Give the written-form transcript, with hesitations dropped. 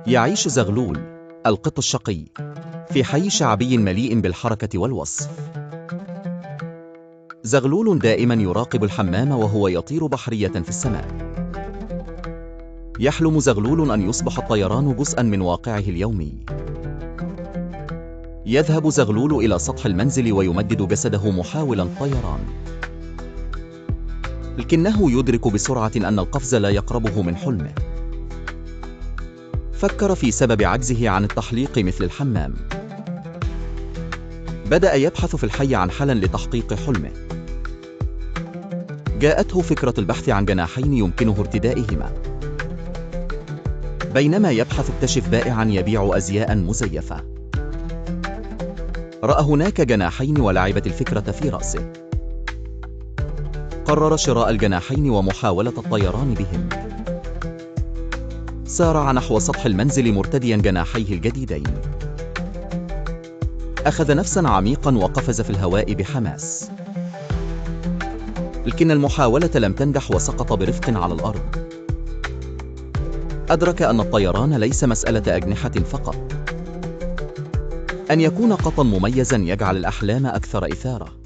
يعيش زغلول القط الشقي في حي شعبي مليء بالحركة والوصف. زغلول دائما يراقب الحمام وهو يطير بحرية في السماء. يحلم زغلول أن يصبح الطيران جزءا من واقعه اليومي. يذهب زغلول إلى سطح المنزل ويمدد جسده محاولا الطيران، لكنه يدرك بسرعة أن القفز لا يقربه من حلمه. فكر في سبب عجزه عن التحليق مثل الحمام. بدأ يبحث في الحي عن حل لتحقيق حلمه. جاءته فكرة البحث عن جناحين يمكنه ارتدائهما. بينما يبحث اكتشف بائعا يبيع أزياء مزيفة. رأى هناك جناحين ولعبت الفكرة في رأسه. قرر شراء الجناحين ومحاولة الطيران بهم. سارع نحو سطح المنزل مرتديا جناحيه الجديدين. أخذ نفسا عميقا وقفز في الهواء بحماس، لكن المحاولة لم تنجح وسقط برفق على الأرض. أدرك أن الطيران ليس مسألة أجنحة فقط. أن يكون قطا مميزا يجعل الأحلام أكثر إثارة.